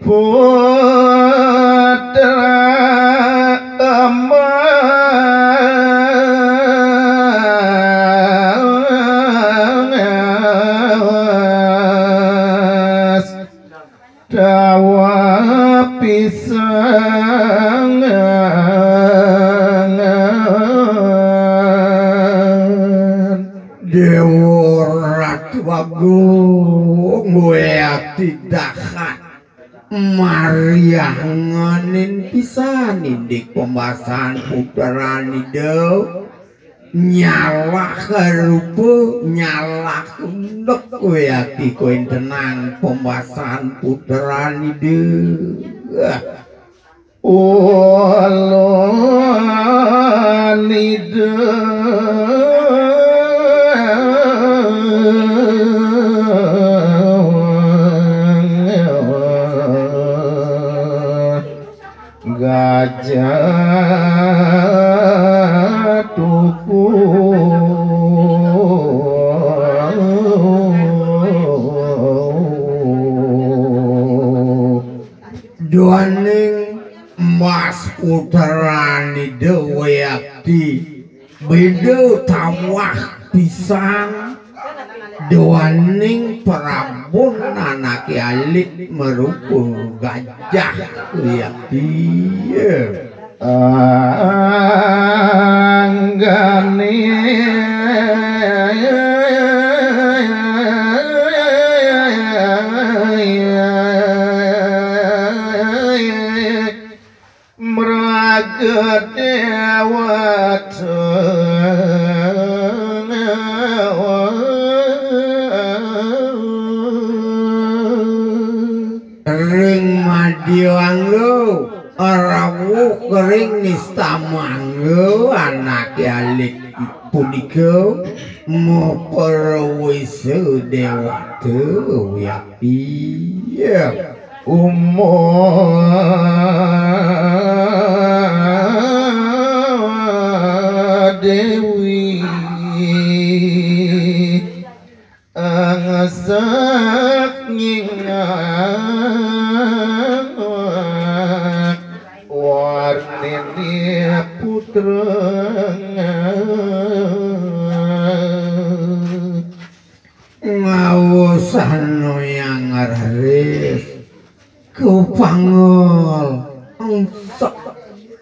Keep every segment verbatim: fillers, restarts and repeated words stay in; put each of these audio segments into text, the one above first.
Putra emas dawa pisangan. Dewa Ratu Agung, wéakti dahat marianganin pisan indik pembasan puteran Ida. Nyalah rupa, nyalah unduk wéakti kawéntenan pembasan puteran Ida. Ulun Ida Gajah Tuku. Duaning mas puteran Ida wéakti, béda tawah pisan duaning parabun anaké alit marupa gajah wéakti. Anggané mraga déwata. Ring madya angga, rawuh ring nista mangga, anaké alit punika maparwisa déwata wéakti. Uma Déwi angsak nyingak warnini putra. Ngawusana yang raris, kapangol, engsek,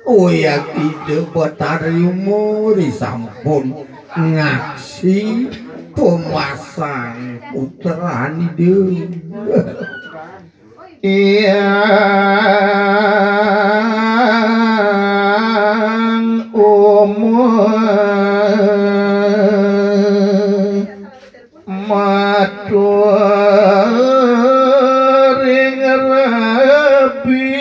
wayah Ida Batari Uma ri sampun ngaksi pemasan putran Ida. Yang Uma matur ring rabi.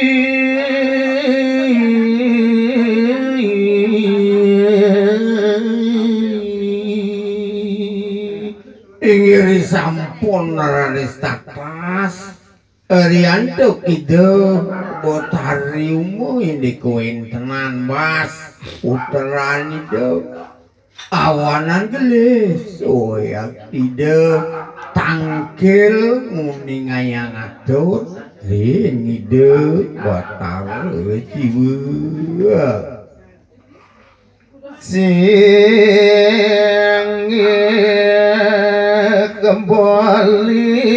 Inggih sampun raris tatas. Riantuk Ida Batari Uma indik kawéntenan mas putran Ida. Awanan gelis, wayah Ida tangkil nguningayang atur ring Ida Batara Siwa. Singgih kembali.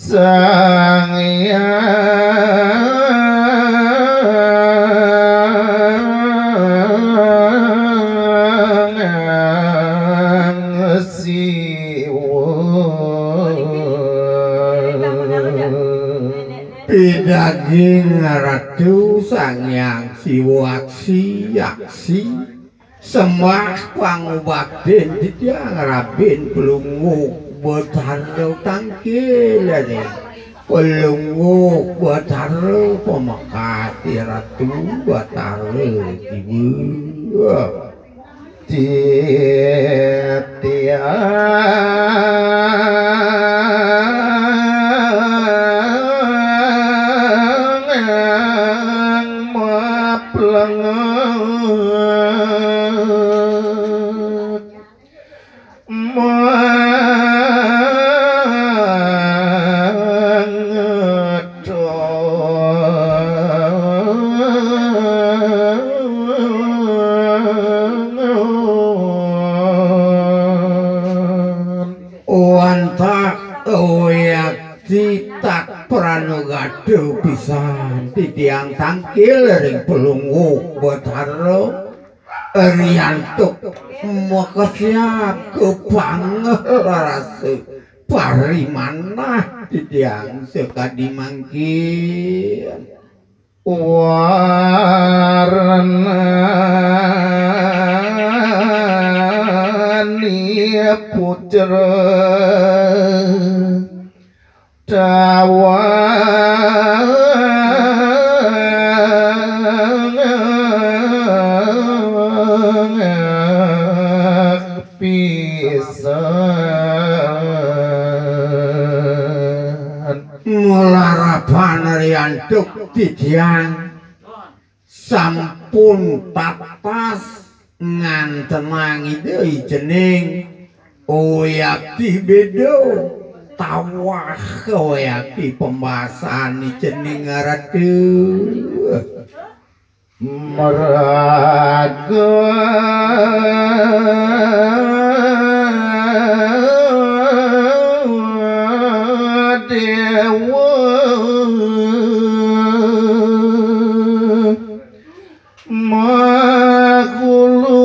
Sang Hyang Siwa. Pidaging Ratu Sang Hyang Siwa aksi, aksi. Sembah pangubaktin titiang Rabin Pelungguh Batara tangkil ade. Pelungguh Batara pamekati Ratu Batara Siwa. Titiang Maplenget mangedon. Wantah Wayakti tak pranogada pisan titiang tangkil ring Palungguh Batara. Riantuk makesiab ka panglarasa parimanah titiang sakadi mangkin. Warnani putra tawang pisan. Malarapan riantuk titiang sampun tatas ngantenang Ida I Cening. Wayakti beda tawah, wayakti pembasan I Cening Ratu. Maraga dewa makulu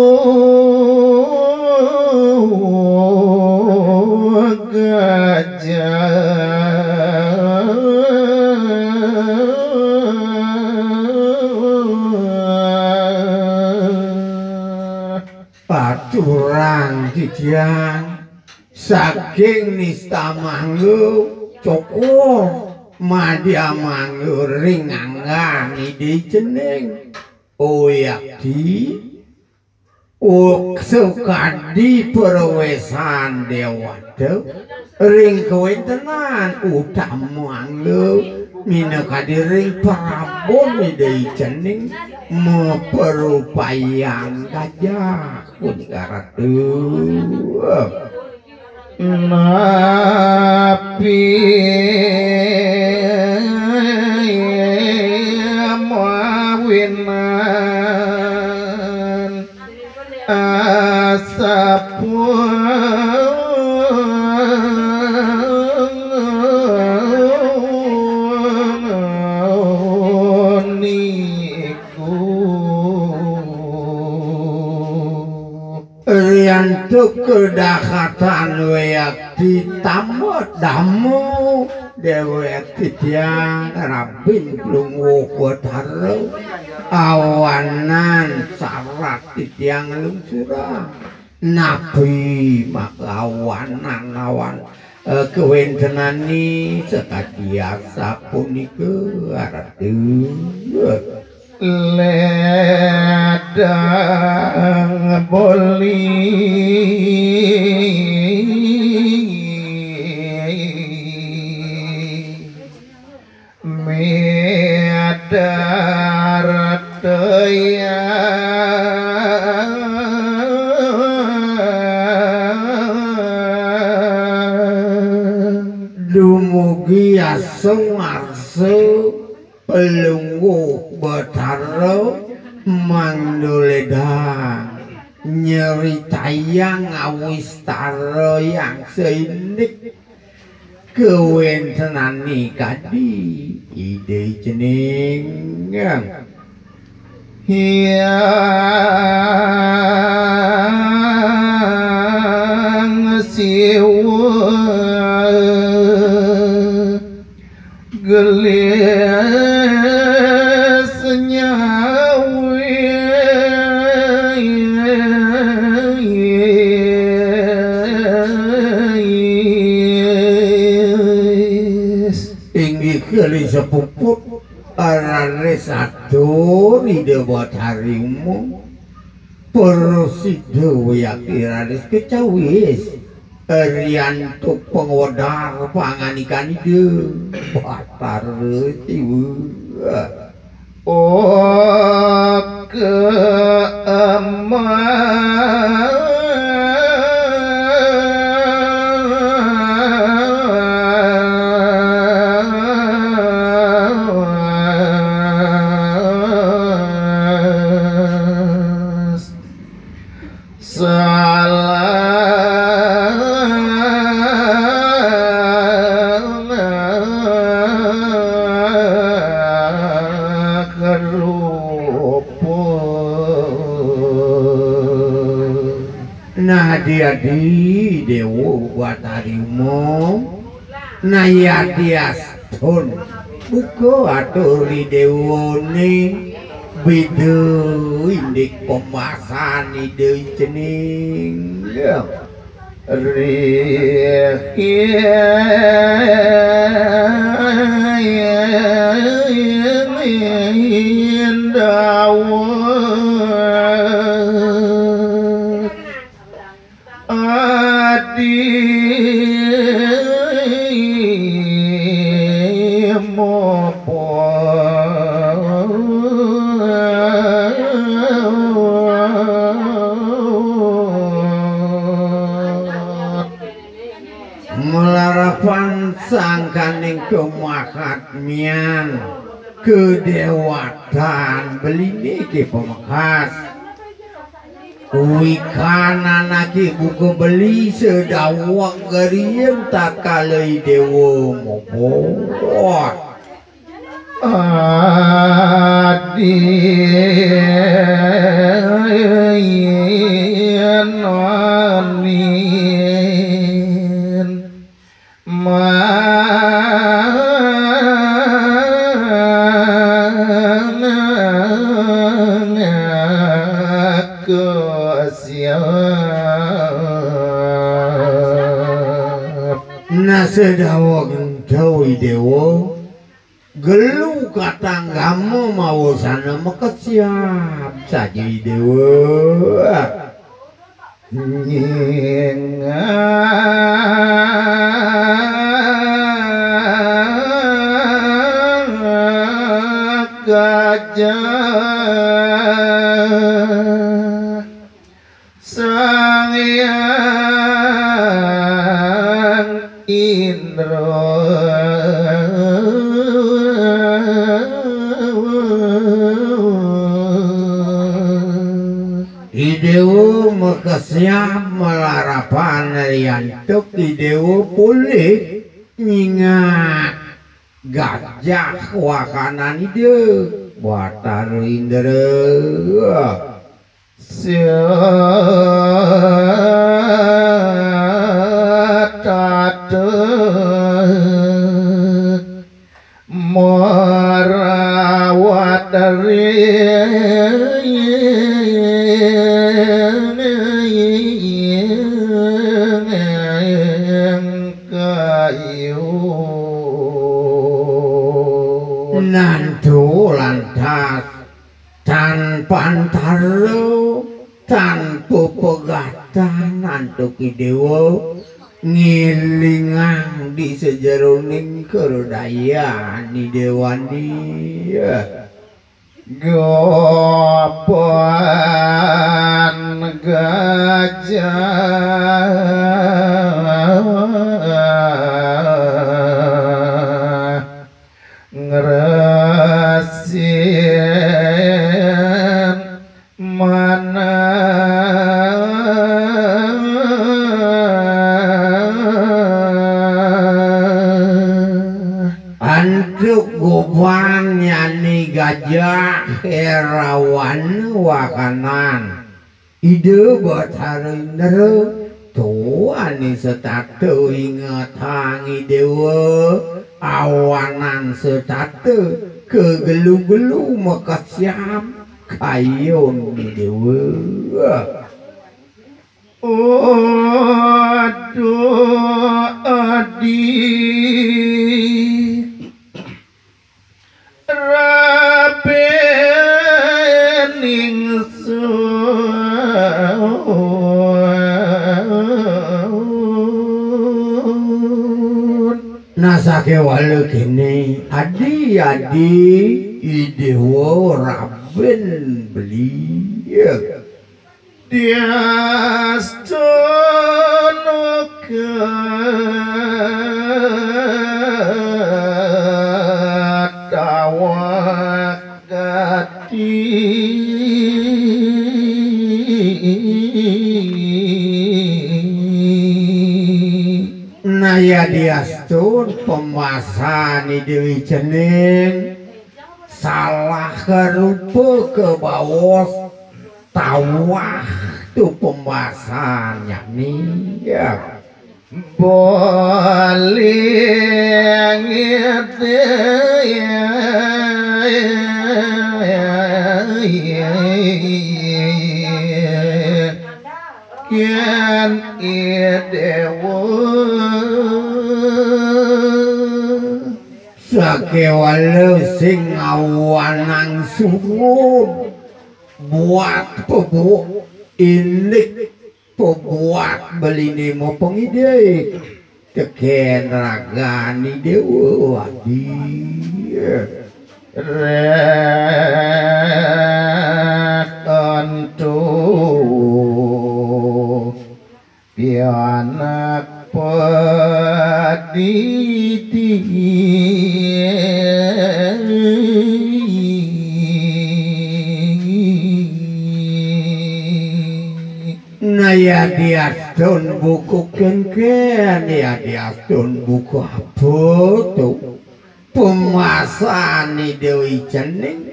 gajah. Aturang titiang saking nista mangga cokor madya mangga ring anggan Ida I Cening. Wayakti sakadi prawesan dewata ring kawentenan utama mangga minakadi ring parabon Ida I Cening maparupayang gajah punika Ratu. Napi mawinan asapunika. Riantuk kadahatan wayakti tambet dama dewek titiang rabin Palungguh Batara awanan sarat titiang lungsurang. Napi maka awanan awan, eh, kawentenane sakadi asapunika, Ratu? Ledang beli medar teyang. Dumugi asa ngarsa Palungguh Batara mangda ledang nyeritayang awistara yang saindik kawentenane kadi Ida I Cening Hyang Siwa gelis nyawis. Inggih kalih sepuput, raris atur Ida Batari Uma. Prasida wayakti raris kacawis. Riantuk pangwedar pangandikan Ida Batara Siwa. Oke, emas. Salah kerupuk. Nah, adi-adi Déwa Batari Umum. Nah, yadiastun buka atur Idéwané, béda indik pemasan Ida cening. Ya. Rih dawet. Adi mopot. Malarapan sangkaning kamahatmian kadéwatan beliné Ki Pamekas. Wikananaké buka beli sadaweg garian tatkala Idéwa mopot. Adi nanin. Mangaku siap. Nah, sadaweg ento Idéwa gelu katanggama mawasana makesiab saja Idéwa. Nyingak gajah Sang Hyang Indra. Idéwa makesiab malarapan riantuk Idéwa polih nyingak gajah wahanan Ida Batara Indra. Siatata marawat ring kayu. Nantu lantas tan pantara, tan pepegatan antuk Idéwa ngilingang di sajeroning kadayan Idéwané. Goban gajah ngresin manah. Antuk goban nyané gajah érawan wahanan Ida Batara Indra, tuané setata ingetang Idéwa, awanan setata kagelu-gelu makesiab kayun Idéwa. Aduh, adi. Rabening sun. Nah, sakéwala kéné, adi-adi Idéwa rabin beli. Diastun katawa gati. Naya diastun pemasan Ida Cening salah karupa kabaos tawah tu pembasannya ni. Ya. Boleh ngiti kian idewa. Sakéwala sing ngawanang surud buat pebuuk indik pebuat beliné mapangidih tekén ragané Déwa Adi. Réh antu pianak padidi. Naya diastun buka kénkén, ya diastun buka apa tu? Pemasan Ida Cening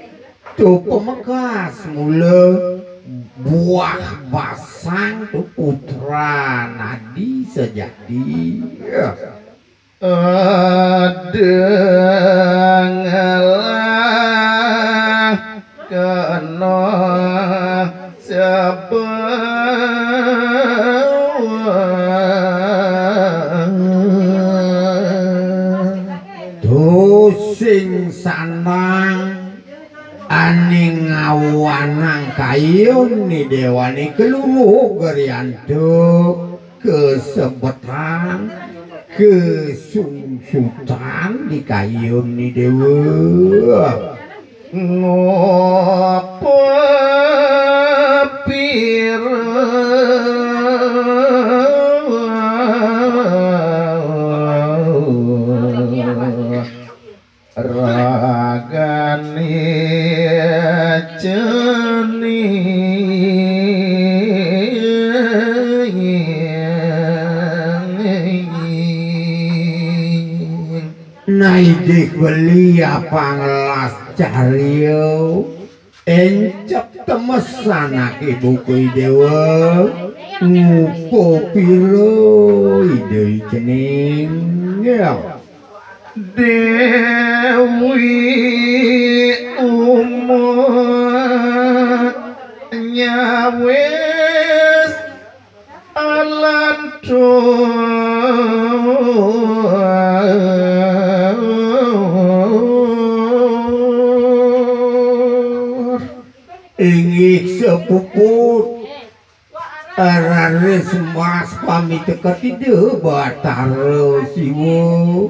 tu pamekas mula buah basang tu putra nadi sejati. Ya. Adénglah kena sebab. Tu sing sanang ané ngawanang kayun ni déwané keluru geriantu. Kesebetan, kesungsutan di kayun ni déwa. Ngopo pira ragane cening. Naidih beli apang las carya, encep temesan ake buku idewa, ngupa pira ide cening. Ya. Dewi Uma nyawis alantur. Inggih sepupu. Raris mas pamiteket Ida Batara Siwa,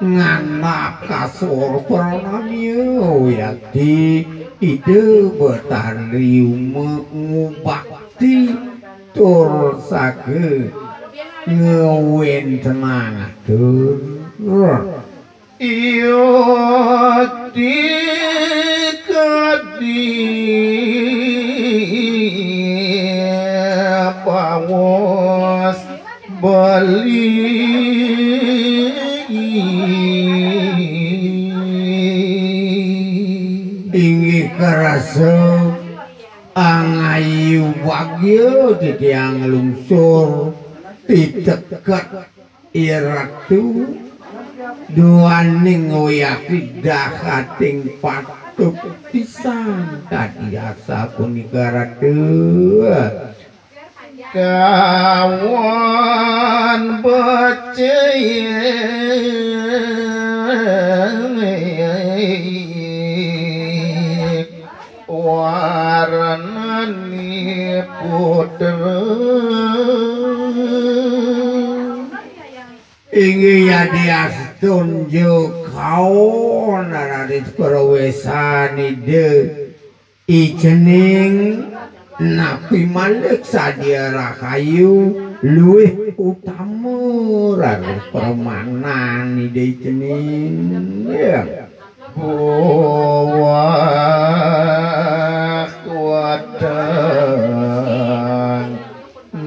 ngandhap kasor pranamya wiakti Ida Batari Uma ngubakti tur saga ngwentenang atur. Iya dikadi pawos bali. Inggih karasa angayu bagya titiang lungsur piteket. Iratu duaning wiakti dahating patut pisan kadi asapunika Ratu. Kawan becik warnani putra. Inggih yadiastun juga Aon raris perwésan Ida I Cening, napi malih sadia rahayu luwih utama raris permanan Ida I Cening. Ya. Buah wadang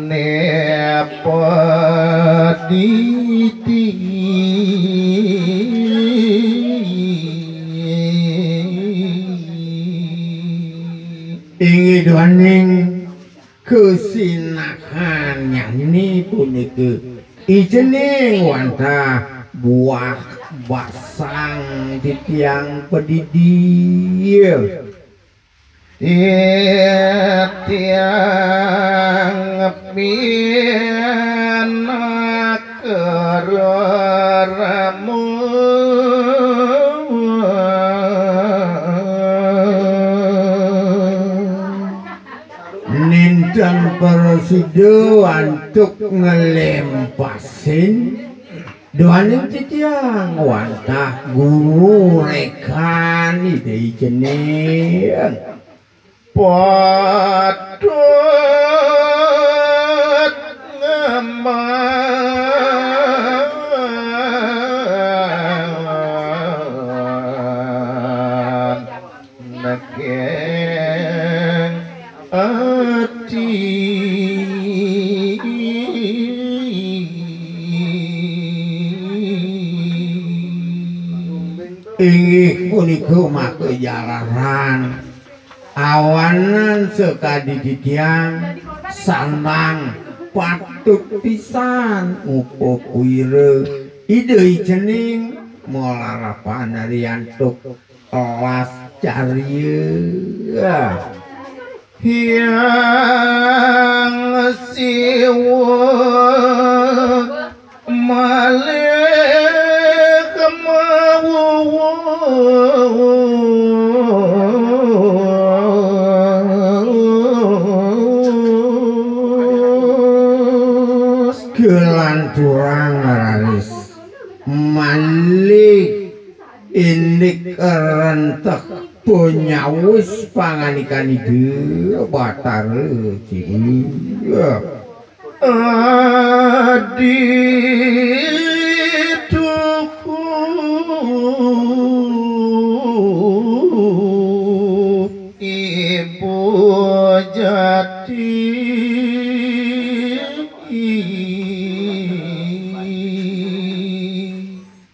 nepediti. Inggih duaning kasinahan nyane punika, I Cening wantah buah basang titiang padidi. Titiang pinaka reremu. Nénten prasida antuk nglempasin duaning titiang wantah guru rekan Ida I Cening. Patut ngemban nekeng ati. Inggih punika maka jalaran awanan sakadi titiang sandang patut pisan ngupakuira Ida I Cening malarapan riantuk telas carya. Hyang Siwa malih mawus. Kelanturang raris malih indik renteh panyawis pangandikan Ida Batara Siwa. Adi tuhu ibu jati.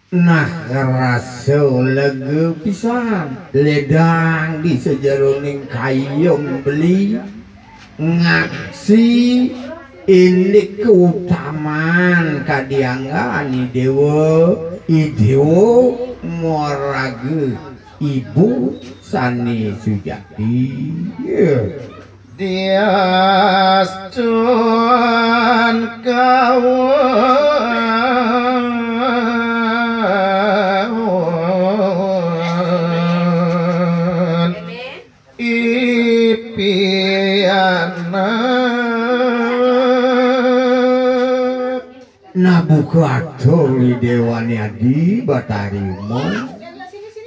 Nah, rasa lega pisan ledang di sajeroning kayung beli ngaksi indik kautaman kadi anggan I Dewa, I Dewa maraga ibu sane sujati. Ya. Diastun kawan ipianak. Nah, buka atur I Dewane adi Batari Uma.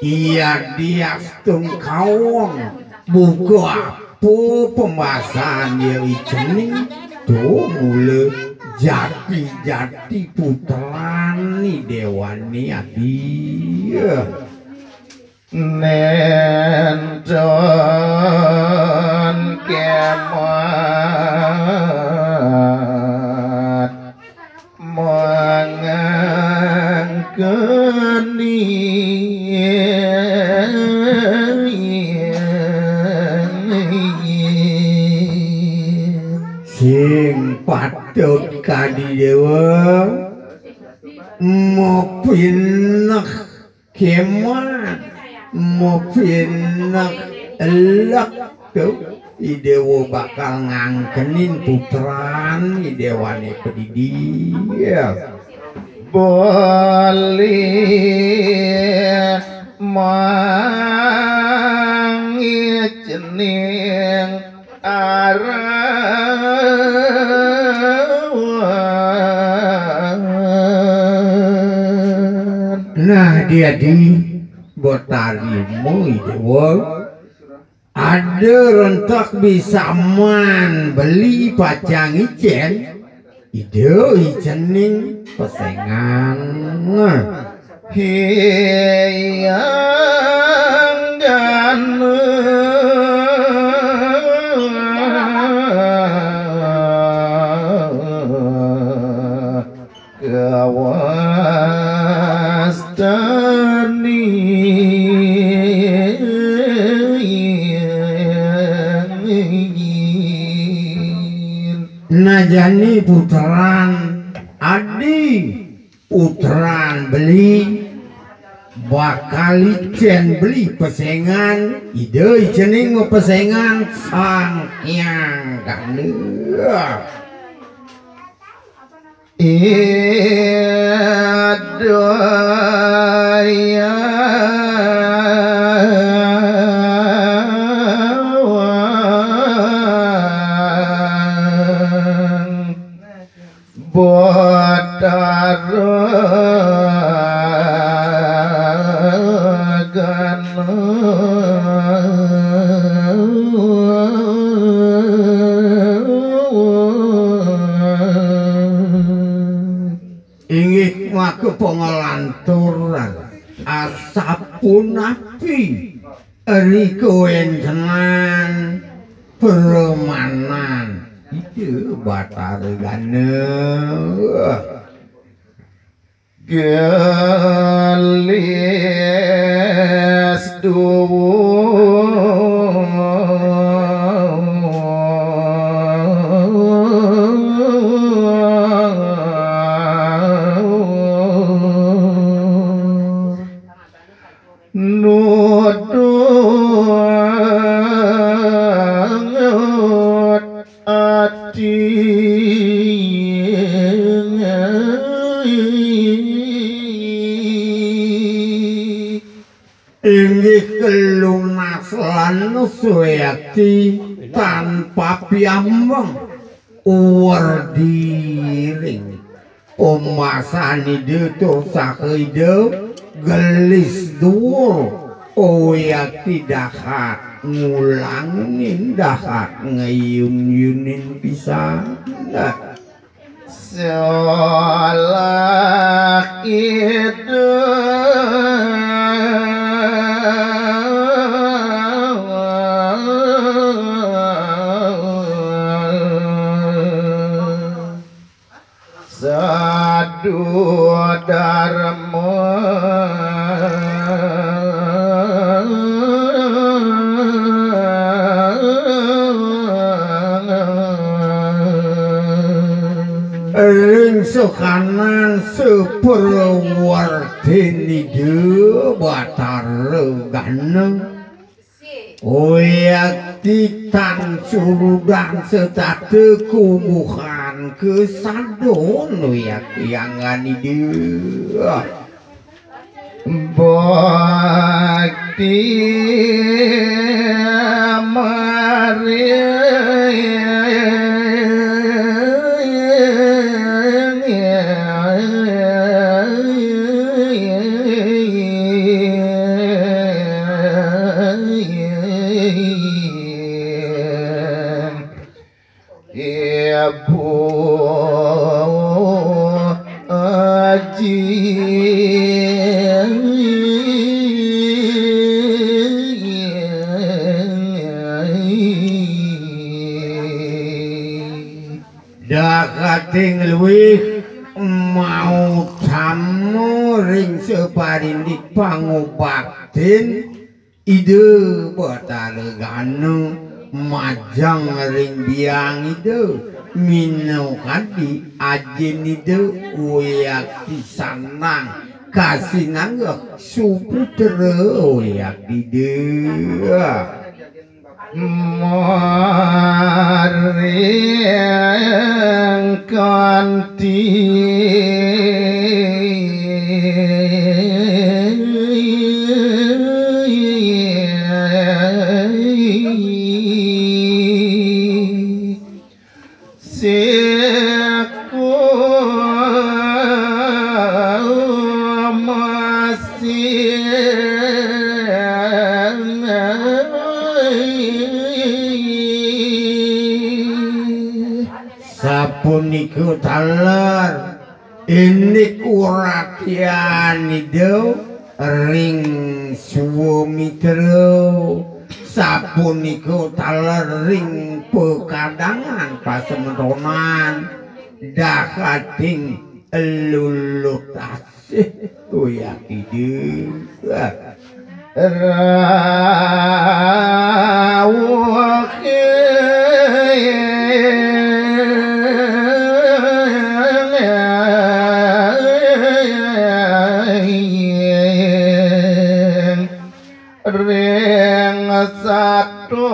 Iya diastun kawan. Buka apa pembahasan ya I Cening? Tuh mula jati-jati putran I Dewane adi. Nenten kemat mangangkeni. Sing patut kadi dewa, mapinek kemat, mapinek elek tu. I dewa bakal ngangkenin putran I dewane padidi. Ya. Bali mangicening arawan. Nah, Jadi, betari mu itu, ada rentak bisa man beli pacang icén, ide icening pesengan. Heyang gana kawastani. Nah, jani putran adi, putran beli, bakal icén beli pesengan, ide icening mau pesengan Sang Hyang Ganda. Batara Gana. Inggih maka pangalanturan asapunapi ri kawéntenan permanan Ida Batara Gana. Gelis duwur. Nudut ati. Inggih kelunas lan suyakti tanpa piambeng werdiring. Pemasan Ida tur saha Ida gelis duur, uyakti dahat ngulangin, dahat ngayun-yunin pisan. Salah Ida. Sadu Darma. Ring sekanan saprawertin Ida Batara Gana. Uyakti tan surudan setata kubuhan kesadon uyakti anggan Ida. Bakti maring. Ibu Aji. Dakating luwih mautama ring saparindik pangubaktin Ida Batara Gana majeng ring biang Ida, minakadi Ajin Ida, wiakti sandang kasinanggeh suputra wiakti Ida. Maring kanti. Siku masih. Sapunika taler indik uratyan Ida ring swamitra, sapunika taler ring pekadangan pasemetonan, dahating lulutas. Uyakti Ida. Rawuh. Ring sato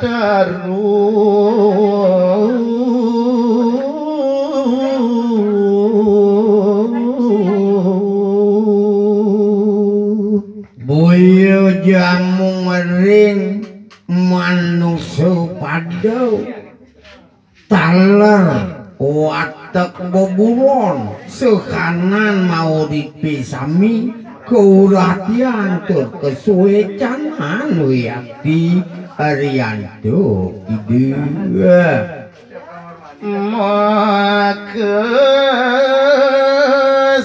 teru. Boya jamu ring manusa pada. Taler watek beburon, sekanan mauripe sami, kauratian tur kasuecanan wiakti riantuk Ida. Maka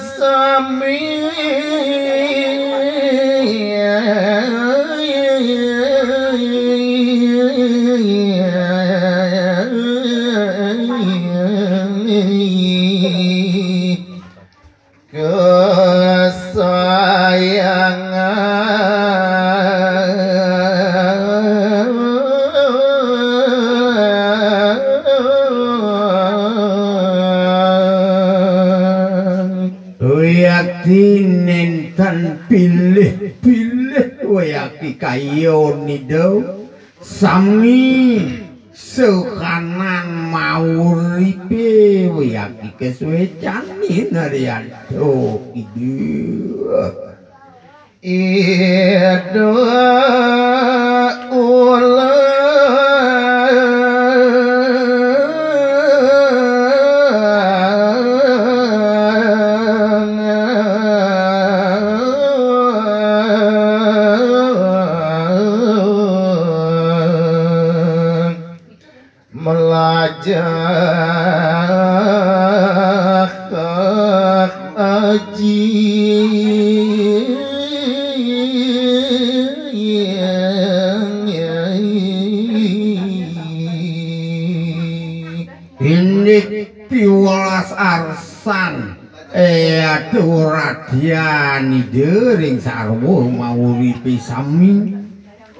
sami kesayangan. Wiakti nenten pilih-pilih, wiakti kayun Ida. Sami sekanan mauripe, wiakti kasuecanin riantuk Ida. Ida ulang. Melajah aji. Indik piwelas arsan, eh, aturatian Ida ring sarwa mauripe sami.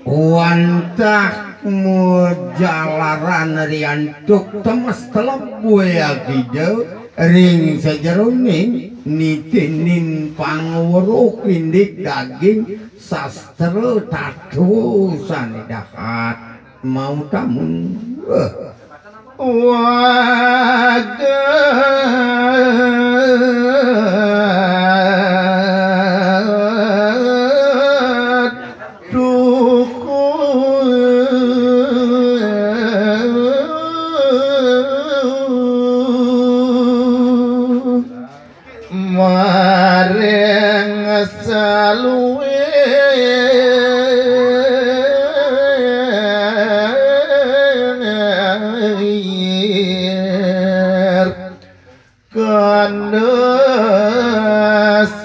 Wantah majalaran riantuk temes teleb wiakti Ida ring sajeroning nitinin pangweruh indik daging sastra tata sane dahat mautama. Eh. Wagat tuhu. Maring saluir kanda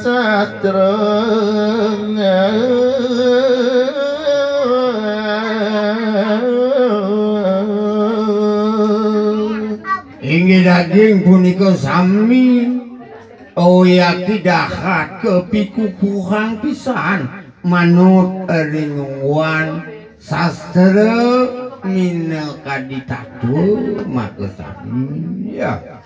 sastra. Inggih daging punika sami. Wiakti dahat kapikukuhang pisan manut ring ungguan sastra minakadi tatwa makasami. Ya.